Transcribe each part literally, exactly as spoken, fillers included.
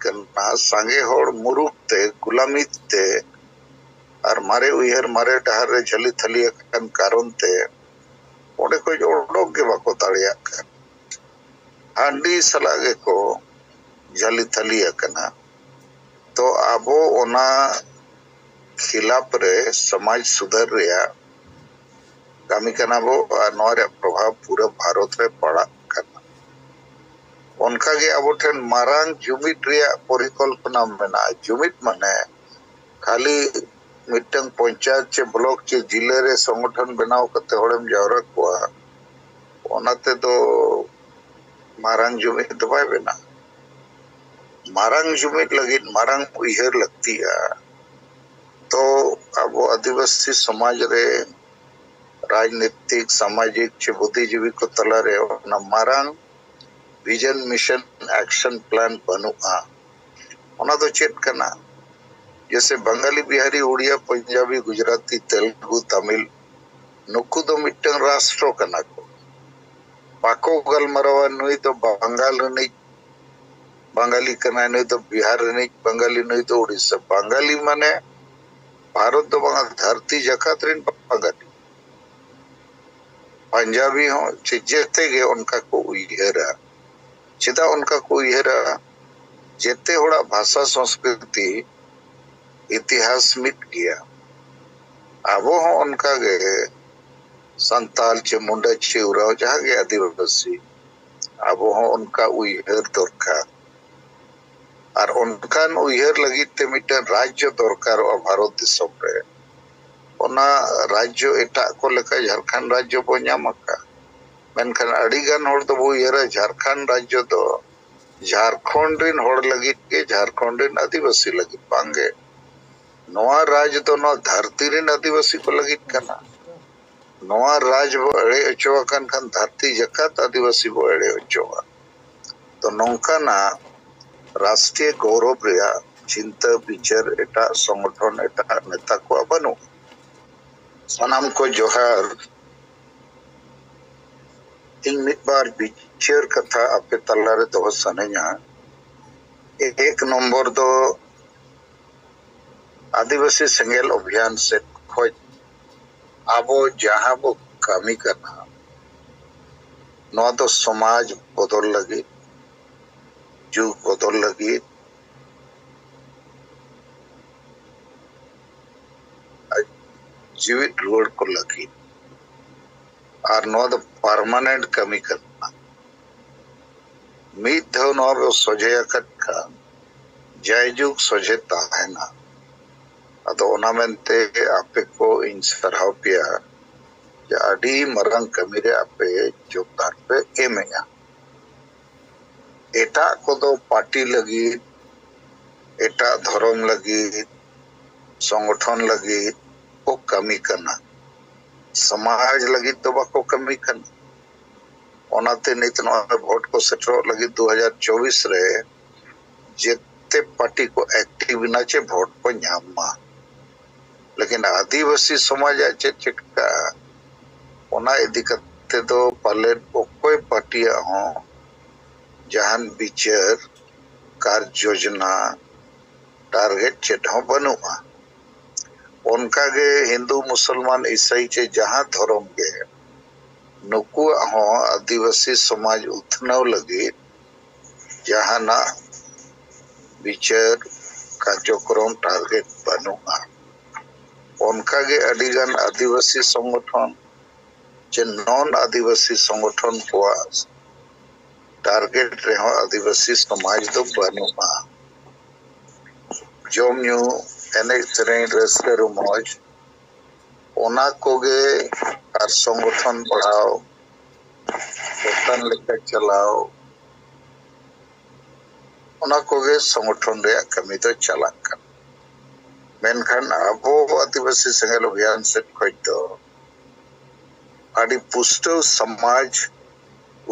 ᱠᱟᱱᱟ᱾ ᱥᱟᱸᱜᱮ ᱦᱚᱲ ᱢᱩᱨᱩᱠ ᱛᱮ, ᱜᱩᱞᱟᱢᱤ ᱛᱮ ᱟᱨ ᱢᱟᱨᱮ ᱩᱭᱦᱟᱹᱨ ᱢᱟᱨᱮ ᱰᱟᱦᱟᱨ ᱨᱮ ᱡᱷᱟᱹᱞᱤ ᱛᱷᱟᱹᱞᱤ ᱟᱠᱟᱱ ᱠᱟᱨᱚᱱ ᱛᱮ ᱚᱸᱰᱮ ᱠᱷᱚᱱ ᱚᱰᱚᱠ ᱜᱮ ᱵᱟᱠᱚ ᱫᱟᱲᱮᱭᱟᱜ ᱠᱟᱱᱟ᱾ ᱦᱟᱺᱰᱤ ᱥᱟᱞᱟᱜ ᱜᱮᱠᱚ ᱡᱷᱟᱹᱞᱤ ᱛᱷᱟᱹᱞᱤ ᱟᱠᱟᱱᱟ᱾ ᱛᱚ ᱟᱵᱚ ᱚᱱᱟ ᱠᱷᱤᱞᱟᱯ ᱨᱮ ᱥᱚᱢᱟᱡᱽ ᱥᱩᱫᱷᱟᱹᱨ ᱨᱮᱭᱟᱜ ᱠᱟᱹᱢᱤ ᱠᱟᱱᱟ ᱵᱚ, ᱟᱨ ᱱᱚᱣᱟ ᱨᱮᱭᱟᱜ ᱯᱨᱚᱵᱷᱟᱵᱽ ᱯᱩᱨᱟᱹ ᱵᱷᱟᱨᱚᱛ ᱨᱮ ᱯᱟᱲᱟᱜ ᱠᱟᱱᱟ᱾ ᱚᱱᱠᱟᱜᱮ ᱟᱵᱚ ᱴᱷᱮᱱ ᱢᱟᱨᱟᱝ ᱡᱩᱢᱤᱫ ᱨᱮᱭᱟᱜ ᱯᱚᱨᱤᱠᱚᱞᱯᱚᱱᱟ ᱢᱮᱱᱟᱜᱼᱟ᱾ ᱡᱩᱢᱤᱫ ᱢᱟᱱᱮ ᱠᱷᱟᱹᱞᱤ ᱢᱤᱫᱴᱟᱝ ᱯᱚᱧᱪᱟᱭᱮᱛ ᱪᱮ ᱵᱞᱚᱠ ᱪᱮ ᱡᱤᱞᱟᱹ ᱨᱮ ᱥᱚᱝᱜᱚᱴᱷᱚᱱ ᱵᱮᱱᱟᱣ ᱠᱟᱛᱮ ᱦᱚᱲᱮᱢ ᱡᱟᱣᱨᱟ ᱠᱚᱣᱟ, ᱚᱱᱟ ᱛᱮᱫᱚ ᱢᱟᱨᱟᱝ ᱡᱩᱢᱤᱫ ᱫᱚ ᱵᱟᱭ ᱵᱮᱱᱟᱜᱼᱟ᱾ ᱢᱟᱨᱟᱝ ᱡᱩᱢᱤᱫ ᱞᱟᱹᱜᱤᱫ ᱢᱟᱨᱟᱝ ᱩᱭᱦᱟᱹᱨ ᱞᱟᱹᱠᱛᱤᱜᱼᱟ᱾ ᱛᱚ ᱟᱵᱚ ᱟᱹᱫᱤᱵᱟᱹᱥᱤ ᱥᱚᱢᱟᱡᱽ ᱨᱮ ᱨᱟᱡᱽᱱᱤᱛᱤᱠ, ᱥᱟᱢᱟᱡᱤᱠ ᱪᱮ ᱵᱩᱫᱽᱫᱷᱤᱡᱤᱵᱤ ᱠᱚ ᱛᱟᱞᱟᱨᱮ ᱚᱱᱟ ᱢᱟᱨᱟᱝ vision, mission, action plan ᱵᱟᱹᱱᱩᱜᱼᱟ᱾ ᱚᱱᱟ ᱫᱚ ᱪᱮᱫ ᱠᱟᱱᱟ? ᱡᱮᱥᱮ ᱵᱟᱝᱜᱟᱞᱤ, ᱵᱤᱦᱟᱨᱤ, ᱩᱲᱤᱭᱟ, ᱯᱚᱧᱡᱟᱵᱤ, ᱜᱩᱡᱽᱨᱟᱛᱤ, ᱛᱮᱞᱜᱩ, ᱛᱟᱢᱤᱞ, ᱱᱩᱠᱩ ᱫᱚ ᱢᱤᱫᱴᱟᱝ ᱨᱟᱥᱴᱨᱚ ᱠᱟᱱᱟ ᱠᱚ᱾ ᱵᱟᱠᱚ ᱜᱟᱞᱢᱟᱨᱟᱣᱟ, ᱱᱩᱭ ᱫᱚ ᱵᱟᱝᱜᱟᱞ ᱨᱤᱱᱤᱡ ᱵᱟᱝᱜᱟᱞᱤ ᱠᱟᱱᱟᱭ, ᱱᱩᱭ ᱫᱚ ᱵᱤᱦᱟᱨ ᱨᱤᱱᱤᱡ ᱵᱟᱝᱜᱟᱞᱤ, ᱱᱩᱭ ᱫᱚ ᱩᱲᱤᱥᱥᱟ᱾ ᱵᱟᱝᱜᱟᱞᱤ ᱢᱟᱱᱮ ᱵᱷᱟᱨᱚᱛ ᱫᱚ ᱵᱟᱝᱟ, ᱫᱷᱟᱹᱨᱛᱤ ᱡᱟᱠᱟᱛ ᱨᱤᱱ ᱵᱟᱝᱜᱟᱞᱤ᱾ ᱯᱟᱧᱡᱟᱵᱤ ᱦᱚᱸ ᱪᱮ ᱡᱮᱛᱮ ᱜᱮ ᱚᱱᱠᱟ ᱠᱚ ᱩᱭᱦᱟᱹᱨᱟ᱾ ᱪᱮᱫᱟᱜ ᱚᱱᱠᱟ ᱠᱚ ᱩᱭᱦᱟᱹᱨᱟ? ᱡᱮᱛᱮ ᱦᱚᱲᱟᱜ ᱵᱷᱟᱥᱟ, ᱥᱚᱸᱥᱠᱨᱤᱛᱤ, ᱤᱛᱤᱦᱟᱥ ᱢᱤᱫ ᱜᱮᱭᱟ᱾ ᱟᱵᱚ ᱦᱚᱸ ᱚᱱᱠᱟ ᱜᱮ ᱥᱟᱱᱛᱟᱞ ᱪᱮ ᱢᱩᱱᱰᱟ ᱪᱮ ᱩᱨᱟᱣ, ᱡᱟᱦᱟᱸ ᱜᱮ ᱟᱹᱫᱤᱵᱟᱹᱥᱤ, ᱟᱵᱚ ᱦᱚᱸ ᱚᱱᱠᱟ ᱩᱭᱦᱟᱹᱨ ᱫᱚᱨᱠᱟᱨ᱾ ᱟᱨ ᱚᱱᱠᱟᱱ ᱩᱭᱦᱟᱹᱨ ᱞᱟᱹᱜᱤᱫ ᱛᱮ ᱢᱤᱫᱴᱟᱝ ᱨᱟᱡᱽᱡᱚ ᱫᱚᱨᱠᱟᱨᱚᱜᱼᱟ ᱵᱷᱟᱨᱚᱛ ᱫᱤᱥᱚᱢ ᱨᱮ᱾ ᱚᱱᱟ ᱨᱟᱡᱽᱡᱚ ᱮᱴᱟᱜ ᱠᱚ ᱞᱮᱠᱟ ᱡᱷᱟᱲᱠᱷᱚᱸᱰ ᱨᱟᱡᱽᱡᱚ ᱵᱚ ᱧᱟᱢ ᱟᱠᱟᱫ᱾ ᱢᱮᱱᱠᱷᱟᱱ ᱟᱹᱰᱤ ᱜᱟᱱ ᱦᱚᱲ ᱫᱚᱵᱚ ᱩᱭᱦᱟᱹᱨᱟ ᱡᱷᱟᱲᱠᱷᱚᱸᱰ ᱨᱟᱡᱽᱡᱚ ᱫᱚ ᱡᱷᱟᱲᱠᱷᱚᱸᱰ ᱨᱤᱱ ᱦᱚᱲ ᱞᱟᱹᱜᱤᱫ ᱜᱮ, ᱡᱷᱟᱲᱠᱷᱚᱸᱰ ᱨᱤᱱ ᱟᱹᱫᱤᱵᱟᱹᱥᱤ ᱞᱟᱹᱜᱤᱫ ᱵᱟᱝᱜᱮ᱾ ᱱᱚᱣᱟ ᱨᱟᱡᱽ ᱫᱚ ᱱᱚᱣᱟ ᱫᱷᱟᱹᱨᱛᱤ ᱨᱤᱱ ᱟᱹᱫᱤᱵᱟᱹᱥᱤ ᱠᱚ ᱞᱟᱹᱜᱤᱫ ᱠᱟᱱᱟ᱾ ᱱᱚᱣᱟ ᱨᱟᱡᱽ ᱵᱚ ᱮᱲᱮ ᱦᱚᱪᱚ ᱟᱠᱟᱱ ᱠᱷᱟᱱ ᱫᱷᱟᱹᱨᱛᱤ ᱡᱟᱠᱟᱛ ᱟᱹᱫᱤᱵᱟᱹᱥᱤ ᱵᱚ ᱮᱲᱮ ᱦᱚᱪᱚᱜᱼᱟ᱾ ᱛᱚ ᱱᱚᱝᱠᱟᱱᱟᱜ ᱨᱟᱥᱴᱨᱤᱭᱚ ᱜᱚᱣᱨᱚᱵ ᱨᱮᱭᱟᱜ ᱪᱤᱱᱛᱟᱹ ᱵᱤᱪᱟᱹᱨ ᱮᱴᱟᱜ ᱥᱚᱝᱜᱚᱴᱷᱚᱱ, ᱮᱴᱟᱜ ᱱᱮᱛᱟ ᱠᱚᱣᱟᱜ ᱵᱟᱹᱱᱩᱜ᱾ ᱥᱟᱱᱟᱢ ᱠᱚ ᱡᱚᱦᱟᱨ᱾ ᱤᱧ ᱢᱤᱫ ᱵᱟᱨ ᱵᱤᱪᱟᱹᱨ ᱠᱟᱛᱷᱟ ᱟᱯᱮ ᱛᱟᱞᱟᱨᱮ ᱫᱚᱦᱚ ᱥᱟᱱᱟᱧᱟ᱾ ᱮ ᱮᱠ ᱱᱚᱢᱵᱚᱨ ᱫᱚ ᱟᱹᱫᱤᱵᱟᱹᱥᱤ ᱥᱮᱸᱜᱮᱞ ᱚᱵᱷᱤᱭᱟᱱ ᱥᱮᱫ ᱠᱷᱚᱡ ᱟᱵᱚ ᱡᱟᱦᱟᱸ ᱵᱚ ᱠᱟᱹᱢᱤ ᱠᱟᱱᱟ, ᱱᱚᱣᱟ ᱫᱚ ᱥᱚᱢᱟᱡᱽ ᱵᱚᱫᱚᱞ ᱞᱟᱹᱜᱤᱫ, ᱡᱩᱜᱽ ᱵᱚᱫᱚᱞ ᱞᱟᱹᱜᱤᱫ, ᱡᱤᱣᱤᱫ ᱨᱩᱣᱟᱹᱲ ᱠᱚ ᱞᱟᱹᱜᱤᱫ᱾ ᱟᱨ ᱱᱚᱣᱟ ᱫᱚ ᱯᱟᱨᱢᱟᱱᱮᱱᱴ ᱠᱟᱹᱢᱤ ᱠᱟᱱᱟ᱾ ᱢᱤᱫ ᱫᱷᱟᱣ ᱱᱚᱣᱟ ᱵᱚ ᱥᱚᱡᱷᱮ ᱟᱠᱟᱫ ᱠᱷᱟᱱ ᱡᱟᱭᱡᱩᱜᱽ ᱥᱚᱡᱷᱮ ᱛᱟᱦᱮᱱᱟ᱾ ᱟᱫᱚ ᱚᱱᱟ ᱢᱮᱱᱛᱮ ᱟᱯᱮ ᱠᱚ ᱤᱧ ᱥᱟᱨᱦᱟᱣ ᱯᱮᱭᱟ ᱡᱮ ᱟᱹᱰᱤ ᱢᱟᱨᱟᱝ ᱠᱟᱹᱢᱤ ᱨᱮ ᱟᱯᱮ ᱡᱳᱜᱽᱫᱟᱱ ᱯᱮ ᱮᱢᱮᱜᱼᱟ᱾ ᱮᱴᱟᱜ ᱠᱚᱫᱚ ᱯᱟᱨᱴᱤ ᱞᱟᱹᱜᱤᱫ, ᱮᱴᱟᱜ ᱫᱷᱚᱨᱚᱢ ᱞᱟᱹᱜᱤᱫ, ᱥᱚᱝᱜᱚᱴᱷᱚᱱ ᱞᱟᱹᱜᱤᱫ ᱠᱚ ᱠᱟᱹᱢᱤ ᱠᱟᱱᱟ, ᱥᱚᱢᱟᱡᱽ ᱞᱟᱹᱜᱤᱫ ᱫᱚ ᱵᱟᱠᱚ ᱠᱟᱹᱢᱤ ᱠᱟᱱᱟ᱾ ᱚᱱᱟᱛᱮ ᱱᱤᱛ ᱱᱚᱜᱼᱚᱭ ᱵᱷᱳᱴ ᱠᱚ ᱥᱮᱴᱮᱨᱚᱜ ᱞᱟᱹᱜᱤᱫ ᱫᱩ ᱦᱟᱡᱟᱨ ᱪᱚᱵᱵᱤᱥ ᱨᱮ ᱡᱮᱛᱮ ᱯᱟᱨᱴᱤ ᱠᱚ ᱮᱠᱴᱤᱵᱷ ᱮᱱᱟ ᱪᱮ ᱵᱷᱳᱴ ᱠᱚ ᱧᱟᱢ ᱢᱟ᱾ ᱞᱮᱠᱤᱱ ᱟᱹᱫᱤᱵᱟᱹᱥᱤ ᱥᱚᱢᱟᱡᱽ ᱟᱜ ᱪᱮᱫ ᱪᱤᱠᱟᱹᱜᱼᱟ, ᱚᱱᱟ ᱤᱫᱤ ᱠᱟᱛᱮ ᱫᱚ ᱯᱟᱞᱮᱫ ᱚᱠᱚᱭ ᱯᱟᱨᱴᱤᱭᱟᱜ ᱦᱚᱸ ᱡᱟᱦᱟᱱ ᱵᱤᱪᱟᱹᱨ, ᱠᱟᱨ ᱡᱳᱡᱽᱱᱟ, ᱴᱟᱨᱜᱮᱴ ᱪᱮᱫ ᱦᱚᱸ ᱵᱟᱹᱱᱩᱜᱼᱟ᱾ ᱚᱱᱠᱟᱜᱮ ᱦᱤᱱᱫᱩ, ᱢᱩᱥᱚᱞᱢᱟᱱ, ᱤᱥᱟᱹᱭ ᱪᱮ ᱡᱟᱦᱟᱸ ᱫᱷᱚᱨᱚᱢ ᱜᱮ, ᱱᱩᱠᱩᱣᱟᱜ ᱦᱚᱸ ᱟᱹᱫᱤᱵᱟᱹᱥᱤ ᱥᱚᱢᱟᱡᱽ ᱩᱛᱱᱟᱹᱣ ᱞᱟᱹᱜᱤᱫ ᱡᱟᱦᱟᱱᱟᱜ ᱵᱤᱪᱟᱹᱨ, ᱠᱟᱨᱡᱚᱠᱨᱚᱢ, ᱴᱟᱨᱜᱮᱴ ᱵᱟᱹᱱᱩᱜᱼᱟ᱾ ᱚᱱᱠᱟᱜᱮ ᱟᱹᱰᱤᱜᱟᱱ ᱟᱹᱫᱤᱵᱟᱹᱥᱤ ᱥᱚᱝᱜᱚᱴᱷᱚᱱ ᱪᱮ ᱱᱚᱱ ᱟᱹᱫᱤᱵᱟᱹᱥᱤ ᱥᱚᱝᱜᱚᱴᱷᱚᱱ ᱠᱚᱣᱟᱜ ᱴᱟᱨᱜᱮᱴ ᱨᱮᱦᱚᱸ ᱟᱹᱫᱤᱵᱟᱹᱥᱤ ᱥᱚᱢᱟᱡᱽ ᱫᱚ ᱵᱟᱹᱱᱩᱜᱼᱟ᱾ ᱡᱚᱢ ᱧᱩ, ᱮᱱᱮᱡ ᱥᱮᱨᱮᱧ, ᱨᱟᱹᱥᱠᱟᱹ ᱨᱚᱢᱚᱡᱽ, ᱚᱱᱟ ᱠᱚᱜᱮ, ᱟᱨ ᱥᱚᱝᱜᱚᱴᱷᱚᱱ ᱵᱟᱲᱦᱟᱣ, ᱫᱚᱠᱟᱱ ᱞᱮᱠᱟ ᱪᱟᱞᱟᱣ, ᱚᱱᱟ ᱠᱚᱜᱮ ᱥᱚᱝᱜᱚᱴᱷᱚᱱ ᱨᱮᱭᱟᱜ ᱠᱟᱹᱢᱤ ᱫᱚ ᱪᱟᱞᱟᱜ ᱠᱟᱱᱟ᱾ ᱢᱮᱱᱠᱷᱟᱱ ᱟᱵᱚ ᱟᱹᱫᱤᱵᱟᱹᱥᱤ ᱥᱮᱸᱜᱮᱞ ᱚᱵᱷᱤᱭᱟᱱ ᱥᱮᱫ ᱠᱷᱚᱱ ᱫᱚ ᱟᱹᱰᱤ ᱯᱩᱥᱴᱟᱹᱣ ᱥᱚᱢᱟᱡᱽ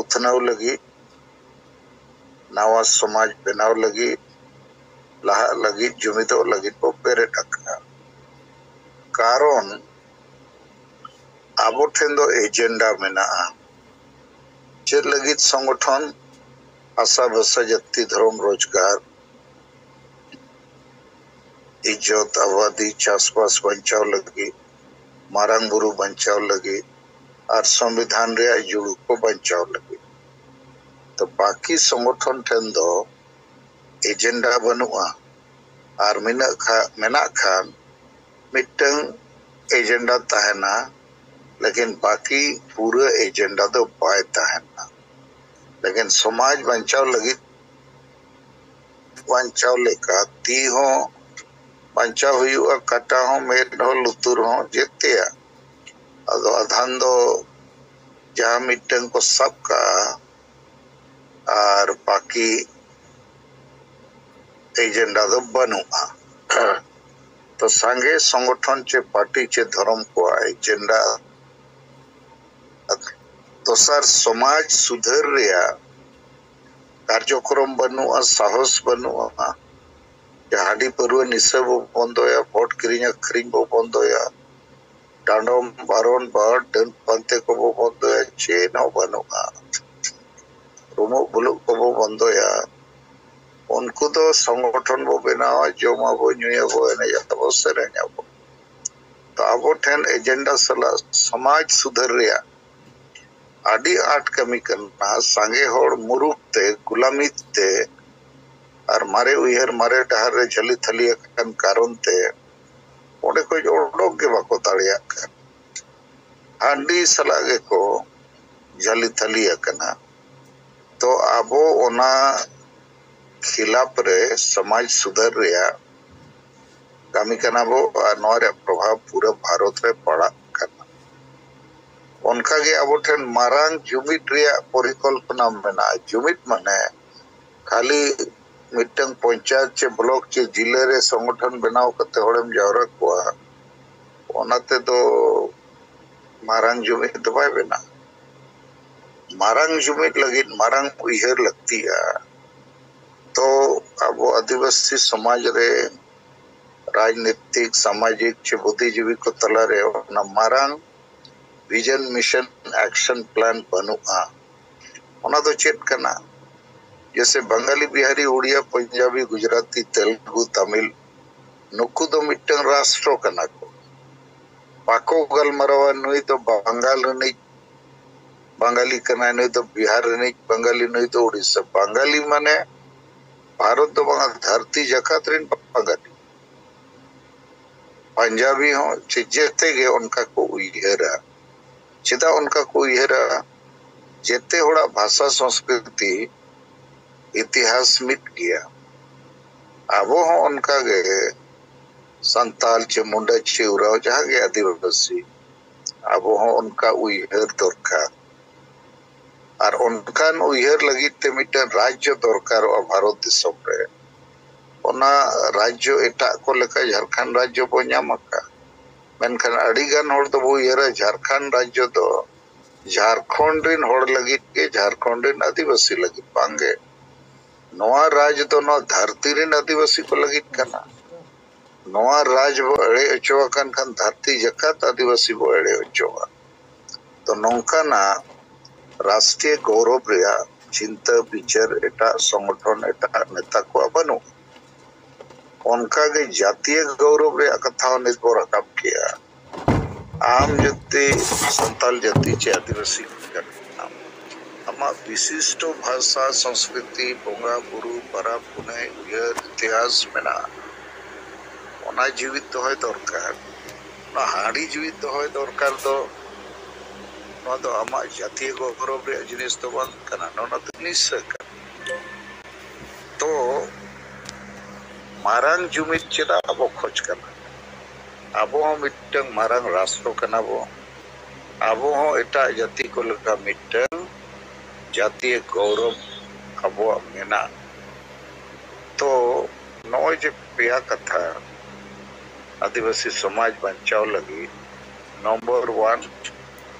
ᱩᱛᱱᱟᱹᱣ ᱞᱟᱹᱜᱤᱫ, ᱱᱟᱣᱟ ᱥᱚᱢᱟᱡᱽ ᱵᱮᱱᱟᱣ ᱞᱟᱹᱜᱤᱫ, ᱞᱟᱦᱟᱜ ᱞᱟᱹᱜᱤᱫ, ᱡᱩᱢᱤᱫᱚᱜ ᱞᱟᱹᱜᱤᱫ ᱵᱚ ᱵᱮᱨᱮᱫ ᱟᱠᱟᱫᱼᱟ᱾ ᱠᱟᱨᱚᱱ ᱟᱵᱚ ᱴᱷᱮᱱ ᱫᱚ ᱮᱡᱮᱱᱰᱟ ᱢᱮᱱᱟᱜᱼᱟ᱾ ᱪᱮᱫ ᱞᱟᱹᱜᱤᱫ ᱥᱚᱝᱜᱚᱴᱷᱚᱱ? ᱵᱷᱟᱥᱟ, ᱵᱷᱟᱥᱟ, ᱡᱟᱹᱛᱤ, ᱫᱷᱚᱨᱚᱢ, ᱨᱳᱡᱽᱜᱟᱨ, ᱤᱡᱽᱡᱚᱛ ᱟᱵᱟᱫᱤ ᱪᱟᱥᱵᱟᱥ ᱵᱟᱧᱪᱟᱣ ᱞᱟᱹᱜᱤᱫ, ᱢᱟᱨᱟᱝ ᱵᱩᱨᱩ ᱵᱟᱧᱪᱟᱣ ᱞᱟᱹᱜᱤᱫ ᱟᱨ ᱥᱚᱝᱵᱤᱫᱷᱟᱱ ᱨᱮᱭᱟᱜ ᱡᱩᱲᱩ ᱠᱚ ᱵᱟᱧᱪᱟᱣ ᱞᱟᱹᱜᱤᱫ᱾ ᱛᱚ ᱵᱟᱹᱠᱤ ᱥᱚᱝᱜᱚᱴᱷᱚᱱ ᱴᱷᱮᱱ ᱫᱚ ᱮᱡᱮᱱᱰᱟ ᱵᱟᱹᱱᱩᱜᱼᱟ, ᱟᱨ ᱢᱮᱱᱟᱜ ᱠᱷᱟ-, ᱢᱮᱱᱟᱜ ᱠᱷᱟᱱ ᱢᱤᱫᱴᱟᱝ ᱮᱡᱮᱱᱰᱟ ᱛᱟᱦᱮᱱᱟ, ᱞᱮᱠᱤᱱ ᱵᱟᱹᱠᱤ ᱯᱩᱨᱟᱹ ᱮᱡᱮᱱᱰᱟ ᱫᱚ ᱵᱟᱭ ᱛᱟᱦᱮᱱᱟ᱾ ᱞᱮᱠᱤᱱ ᱥᱚᱢᱟᱡᱽ ᱵᱟᱧᱪᱟᱣ ᱞᱟᱹᱜᱤᱫ, ᱵᱟᱧᱪᱟᱣ ᱞᱮᱠᱟ ᱛᱤ ᱦᱚᱸ ᱵᱟᱧᱪᱟᱣ ᱦᱩᱭᱩᱜᱼᱟ, ᱠᱟᱴᱟ ᱦᱚᱸ, ᱢᱮᱫ ᱦᱚᱸ, ᱞᱩᱛᱩᱨ ᱦᱚᱸ, ᱡᱮᱛᱮᱭᱟᱜ᱾ ᱟᱫᱚ ᱟᱫᱷᱟᱱ ᱫᱚ ᱡᱟᱦᱟᱸ ᱢᱤᱫᱴᱟᱝ ᱠᱚ ᱥᱟᱵ ᱠᱟᱜᱼᱟ ᱟᱨ ᱵᱟᱹᱠᱤ ᱮᱡᱮᱱᱰᱟ ᱫᱚ ᱵᱟᱹᱱᱩᱜᱼᱟ᱾ ᱛᱚ ᱥᱟᱸᱜᱮ ᱥᱚᱝᱜᱚᱴᱷᱚᱱ ᱪᱮ ᱯᱟᱨᱴᱤ ᱪᱮ ᱫᱷᱚᱨᱚᱢ ᱠᱚᱣᱟᱜ ᱮᱡᱮᱱᱰᱟ ᱫᱚᱥᱟᱨ ᱥᱚᱢᱟᱡᱽ ᱥᱩᱫᱷᱟᱹᱨ ᱨᱮᱭᱟᱜ ᱠᱟᱨᱡᱚᱠᱨᱚᱢ ᱵᱟᱹᱱᱩᱜᱼᱟ, ᱥᱟᱦᱚᱥ ᱵᱟᱹᱱᱩᱜᱼᱟ᱾ ᱡᱟᱦᱟᱸ ᱦᱟᱺᱰᱤ ᱯᱟᱹᱨᱣᱟᱹ ᱱᱤᱥᱟᱹ ᱵᱚ ᱵᱚᱱᱫᱚᱭᱟ, ᱵᱷᱳᱴ ᱠᱤᱨᱤᱧ ᱟᱹᱠᱷᱨᱤᱧ ᱵᱚ ᱵᱚᱱᱫᱚᱭᱟ, ᱰᱟᱸᱰᱚᱢ ᱵᱟᱨᱚᱱ ᱵᱟᱨ ᱰᱟᱹᱱ ᱯᱟᱱᱛᱮ ᱠᱚᱵᱚ ᱵᱚᱱᱫᱚᱭᱟ, ᱪᱮᱫ ᱦᱚᱸ ᱵᱟᱹᱱᱩᱜᱼᱟ᱾ ᱨᱩᱢᱩᱜ ᱵᱩᱞᱩᱜ ᱠᱚᱵᱚ ᱵᱚᱱᱫᱚᱭᱟ᱾ ᱩᱱᱠᱩ ᱫᱚ ᱥᱚᱝᱜᱚᱴᱷᱚᱱ ᱵᱚ ᱵᱮᱱᱟᱣᱟ, ᱡᱚᱢᱟᱵᱚ, ᱧᱩᱭᱟᱵᱚ, ᱮᱱᱮᱡ ᱟᱵᱚ, ᱥᱮᱨᱮᱧ ᱟᱵᱚ᱾ ᱛᱚ ᱟᱵᱚ ᱴᱷᱮᱱ ᱮᱡᱮᱱᱰᱟ ᱥᱟᱞᱟᱜ ᱥᱚᱢᱟᱡᱽ ᱥᱩᱫᱷᱟᱹᱨ ᱨᱮᱭᱟᱜ ᱟᱹᱰᱤ ᱟᱸᱴ ᱠᱟᱹᱢᱤ ᱠᱟᱱᱟ᱾ ᱥᱟᱸᱜᱮ ᱦᱚᱲ ᱢᱩᱨᱩᱠ ᱛᱮ, ᱜᱩᱞᱟᱢᱤ ᱛᱮ ᱟᱨ ᱢᱟᱨᱮ ᱩᱭᱦᱟᱹᱨ, ᱢᱟᱨᱮ ᱰᱟᱦᱟᱨ ᱨᱮ ᱡᱷᱟᱹᱞᱤ ᱛᱷᱟᱹᱞᱤ ᱟᱠᱟᱱ ᱠᱟᱨᱚᱱ ᱛᱮ ᱚᱸᱰᱮ ᱠᱷᱚᱱ ᱚᱰᱚᱠ ᱜᱮ ᱵᱟᱠᱚ ᱫᱟᱲᱮᱭᱟᱜ ᱠᱟᱱᱟ᱾ ᱦᱟᱺᱰᱤ ᱥᱟᱞᱟᱜ ᱜᱮᱠᱚ ᱡᱷᱟᱹᱞᱤ ᱛᱷᱟᱹᱞᱤ ᱟᱠᱟᱱᱟ᱾ ᱛᱚ ᱟᱵᱚ ᱚᱱᱟ ᱠᱷᱤᱞᱟᱯ ᱨᱮ ᱥᱚᱢᱟᱡᱽ ᱥᱩᱫᱷᱟᱹᱨ ᱨᱮᱭᱟᱜ ᱠᱟᱹᱢᱤ ᱠᱟᱱᱟ ᱵᱚ, ᱟᱨ ᱱᱚᱣᱟ ᱨᱮᱭᱟᱜ ᱯᱨᱚᱵᱷᱟᱵᱽ ᱯᱩᱨᱟᱹ ᱵᱷᱟᱨᱚᱛ ᱨᱮ ᱯᱟᱲᱟᱜ ᱠᱟᱱᱟ᱾ ᱚᱱᱠᱟᱜᱮ ᱟᱵᱚ ᱴᱷᱮᱱ ᱢᱟᱨᱟᱝ ᱡᱩᱢᱤᱫ ᱨᱮᱭᱟᱜ ᱯᱚᱨᱤᱠᱚᱞᱯᱚᱱᱟ ᱢᱮᱱᱟᱜᱼᱟ᱾ ᱡᱩᱢᱤᱫ ᱢᱟᱱᱮ ᱠᱷᱟᱹᱞᱤ ᱢᱤᱫᱴᱟᱝ ᱯᱚᱧᱪᱟᱭᱮᱛ ᱪᱮ ᱵᱞᱚᱠ ᱪᱮ ᱡᱤᱞᱟᱹ ᱨᱮ ᱥᱚᱝᱜᱚᱴᱷᱚᱱ ᱵᱮᱱᱟᱣ ᱠᱟᱛᱮ ᱦᱚᱲᱮᱢ ᱡᱟᱣᱨᱟ ᱠᱚᱣᱟ, ᱚᱱᱟ ᱛᱮᱫᱚ ᱢᱟᱨᱟᱝ ᱡᱩᱢᱤᱫ ᱫᱚ ᱵᱟᱭ ᱵᱮᱱᱟᱜᱼᱟ᱾ ᱢᱟᱨᱟᱝ ᱡᱩᱢᱤᱫ ᱞᱟᱹᱜᱤᱫ ᱢᱟᱨᱟᱝ ᱩᱭᱦᱟᱹᱨ ᱞᱟᱹᱠᱛᱤᱜᱼᱟ᱾ ᱛᱚ ᱟᱵᱚ ᱟᱹᱫᱤᱵᱟᱹᱥᱤ ᱥᱚᱢᱟᱡᱽ ᱨᱮ ᱨᱟᱡᱽᱱᱤᱛᱤᱠ, ᱥᱟᱢᱟᱡᱤᱠ ᱪᱮ ᱵᱩᱫᱽᱫᱷᱤᱡᱤᱵᱤ ᱠᱚ ᱛᱟᱞᱟᱨᱮ ᱚᱱᱟ ᱢᱟᱨᱟᱝ ᱵᱷᱤᱡᱚᱱ, ᱢᱤᱥᱚᱱ, ᱮᱠᱥᱚᱱ ᱯᱞᱟᱱ ᱵᱟᱹᱱᱩᱜᱼᱟ᱾ ᱚᱱᱟ ᱫᱚ ᱪᱮᱫ ᱠᱟᱱᱟ? ᱡᱮᱥᱮ ᱵᱟᱝᱜᱟᱞᱤ, ᱵᱤᱦᱟᱨᱤ, ᱩᱲᱤᱭᱟ, ᱯᱚᱧᱡᱟᱵᱤ, ᱜᱩᱡᱽᱨᱟᱴᱤ, ᱛᱮᱞᱮᱜᱩ, ᱛᱟᱢᱤᱞ, ᱱᱩᱠᱩ ᱫᱚ ᱢᱤᱫᱴᱟᱝ ᱨᱟᱥᱴᱨᱚ ᱠᱟᱱᱟ ᱠᱚ᱾ ᱵᱟᱠᱚ ᱜᱟᱞᱢᱟᱨᱟᱣᱟ, ᱱᱩᱭ ᱫᱚ ᱵᱟᱝᱜᱟᱞ ᱨᱤᱱᱤᱡ ᱵᱟᱝᱜᱟᱞᱤ ᱠᱟᱱᱟᱭ, ᱱᱩᱭ ᱫᱚ ᱵᱤᱦᱟᱨ ᱨᱤᱱᱤᱡ ᱵᱟᱝᱜᱟᱞᱤ, ᱱᱩᱭ ᱫᱚ ᱩᱲᱤᱥᱥᱟ ᱵᱟᱝᱜᱟᱞᱤ᱾ ᱢᱟᱱᱮ ᱵᱷᱟᱨᱚᱛ ᱫᱚ ᱵᱟᱝᱟ, ᱫᱷᱟᱹᱨᱛᱤ ᱡᱟᱠᱟᱛ ᱨᱤᱱ ᱵᱟᱝᱜᱟᱞᱤ᱾ ᱯᱟᱧᱡᱟᱵᱤ ᱦᱚᱸ ᱪᱮ-, ᱡᱮᱛᱮ ᱜᱮ ᱚᱱᱠᱟ ᱠᱚ ᱩᱭᱦᱟᱹᱨᱟ᱾ ᱪᱮᱫᱟᱜ ᱚᱱᱠᱟ ᱠᱚ ᱩᱭᱦᱟᱹᱨᱟ? ᱡᱮᱛᱮ ᱦᱚᱲᱟᱜ ᱵᱷᱟᱥᱟ, ᱥᱚᱸᱥᱠᱨᱤᱛᱤ, ᱤᱛᱤᱦᱟᱥ ᱢᱤᱫ ᱜᱮᱭᱟ᱾ ᱟᱵᱚ ᱦᱚᱸ ᱚᱱᱠᱟ ᱜᱮ ᱥᱟᱱᱛᱟᱞ ᱪᱮ ᱢᱩᱱᱰᱟ ᱪᱮ ᱩᱨᱟᱣ, ᱡᱟᱦᱟᱸ ᱜᱮ ᱟᱹᱫᱤᱵᱟᱹᱥᱤ, ᱟᱵᱚ ᱦᱚᱸ ᱚᱱᱠᱟ ᱩᱭᱦᱟᱹᱨ ᱫᱚᱨᱠᱟᱨ᱾ ᱟᱨ ᱚᱱᱠᱟᱱ ᱩᱭᱦᱟᱹᱨ ᱞᱟᱹᱜᱤᱫ ᱛᱮ ᱢᱤᱫᱴᱟᱝ ᱨᱟᱡᱽᱡᱚ ᱫᱚᱨᱠᱟᱨᱚᱜᱼᱟ ᱵᱷᱟᱨᱚᱛ ᱫᱤᱥᱚᱢ ᱨᱮ᱾ ᱚᱱᱟ ᱨᱟᱡᱽᱡᱚ ᱮᱴᱟᱜ ᱠᱚ ᱞᱮᱠᱟ ᱡᱷᱟᱲᱠᱷᱚᱸᱰ ᱨᱟᱡᱽᱡᱚ ᱵᱚ ᱧᱟᱢ ᱟᱠᱟᱫ᱾ ᱢᱮᱱᱠᱷᱟᱱ ᱟᱹᱰᱤ ᱜᱟᱱ ᱦᱚᱲ ᱫᱚᱵᱚ ᱩᱭᱦᱟᱹᱨᱟ ᱡᱷᱟᱲᱠᱷᱚᱸᱰ ᱨᱟᱡᱽᱡᱚ ᱫᱚ ᱡᱷᱟᱲᱠᱷᱚᱸᱰ ᱨᱤᱱ ᱦᱚᱲ ᱞᱟᱹᱜᱤᱫ ᱜᱮ, ᱡᱷᱟᱲᱠᱷᱚᱸᱰ ᱨᱤᱱ ᱟᱹᱫᱤᱵᱟᱹᱥᱤ ᱞᱟᱹᱜᱤᱫ ᱵᱟᱝᱜᱮ᱾ ᱱᱚᱣᱟ ᱨᱟᱡᱽ ᱫᱚ ᱱᱚᱣᱟ ᱫᱷᱟᱹᱨᱛᱤ ᱨᱤᱱ ᱟᱹᱫᱤᱵᱟᱹᱥᱤ ᱠᱚ ᱞᱟᱹᱜᱤᱫ ᱠᱟᱱᱟ᱾ ᱱᱚᱣᱟ ᱨᱟᱡᱽ ᱵᱚ ᱮᱲᱮ ᱦᱚᱪᱚ ᱟᱠᱟᱱ ᱠᱷᱟᱱ ᱫᱷᱟᱹᱨᱛᱤ ᱡᱟᱠᱟᱛ ᱟᱹᱫᱤᱵᱟᱹᱥᱤ ᱵᱚ ᱮᱲᱮ ᱦᱚᱪᱚᱜᱼᱟ᱾ ᱛᱚ ᱱᱚᱝᱠᱟᱱᱟᱜ ᱨᱟᱥᱴᱨᱤᱭᱚ ᱜᱚᱣᱨᱚᱵ ᱨᱮᱭᱟᱜ ᱪᱤᱱᱛᱟᱹ ᱵᱤᱪᱟᱹᱨ ᱮᱴᱟᱜ ᱥᱚᱝᱜᱚᱴᱷᱚᱱ, ᱮᱴᱟᱜ ᱱᱮᱛᱟ ᱠᱚᱣᱟᱜ ᱵᱟᱹᱱᱩᱜ᱾ ᱚᱱᱠᱟᱜᱮ ᱡᱟᱹᱛᱤᱭᱚ ᱜᱚᱣᱨᱚᱵ ᱨᱮᱭᱟᱜ ᱠᱟᱛᱷᱟ ᱦᱚᱸ ᱱᱤᱛ ᱵᱚ ᱨᱟᱠᱟᱵ ᱠᱮᱜᱼᱟ᱾ ᱟᱢ ᱡᱩᱫᱤ ᱥᱟᱱᱛᱟᱞ ᱡᱟᱹᱛᱤ ᱪᱮ ᱟᱹᱫᱤᱵᱟᱹᱥᱤ ᱠᱟᱱᱟᱢ, ᱟᱢᱟᱜ ᱵᱤᱥᱤᱥᱴᱚ ᱵᱷᱟᱥᱟ, ᱥᱚᱸᱥᱠᱨᱤᱛᱤ, ᱵᱚᱸᱜᱟ ᱵᱩᱨᱩ, ᱯᱟᱨᱟᱵᱽ ᱯᱩᱱᱟᱹᱭ, ᱩᱭᱦᱟᱹᱨ ᱤᱛᱤᱦᱟᱥ ᱢᱮᱱᱟᱜᱼᱟ᱾ ᱚᱱᱟ ᱡᱤᱣᱤᱫ ᱫᱚᱦᱚᱭ ᱫᱚᱨᱠᱟᱨ᱾ ᱚᱱᱟ ᱦᱟᱺᱰᱤ ᱡᱤᱣᱤᱫ ᱫᱚᱦᱚᱭ ᱫᱚᱨᱠᱟᱨ ᱫᱚ, ᱱᱚᱣᱟ ᱫᱚ ᱟᱢᱟᱜ ᱡᱟᱹᱛᱤᱭᱚ ᱜᱚᱣᱨᱚᱵ ᱨᱮᱭᱟᱜ ᱡᱤᱱᱤᱥ ᱫᱚ ᱵᱟᱝ ᱠᱟᱱᱟ, ᱱᱚᱣᱟ ᱫᱚ ᱱᱤᱥᱟᱹ ᱠᱟᱱᱟ᱾ ᱛᱚ ᱢᱟᱨᱟᱝ ᱡᱩᱢᱤᱫ ᱪᱮᱫᱟᱜ ᱵᱚ ᱠᱷᱚᱡᱽ ᱠᱟᱱᱟ? ᱟᱵᱚ ᱦᱚᱸ ᱢᱤᱫᱴᱟᱝ ᱢᱟᱨᱟᱝ ᱨᱟᱥᱴᱨᱚ ᱠᱟᱱᱟ ᱵᱚ᱾ ᱟᱵᱚ ᱦᱚᱸ ᱮᱴᱟᱜ ᱡᱟᱹᱛᱤ ᱠᱚ ᱞᱮᱠᱟ ᱢᱤᱫᱴᱟᱝ ᱡᱟᱹᱛᱤᱭᱚ ᱜᱚᱣᱨᱚᱵ ᱟᱵᱚᱣᱟᱜ ᱢᱮᱱᱟᱜ᱾ ᱛᱚ ᱱᱚᱜᱼᱚᱭ ᱡᱮ ᱯᱮᱭᱟ ᱠᱟᱛᱷᱟ ᱟᱹᱫᱤᱵᱟᱹᱥᱤ ᱥᱚᱢᱟᱡᱽ ᱵᱟᱧᱪᱟᱣ ᱞᱟᱹᱜᱤᱫ, ᱱᱚᱢᱵᱚᱨ ᱚᱣᱟᱱ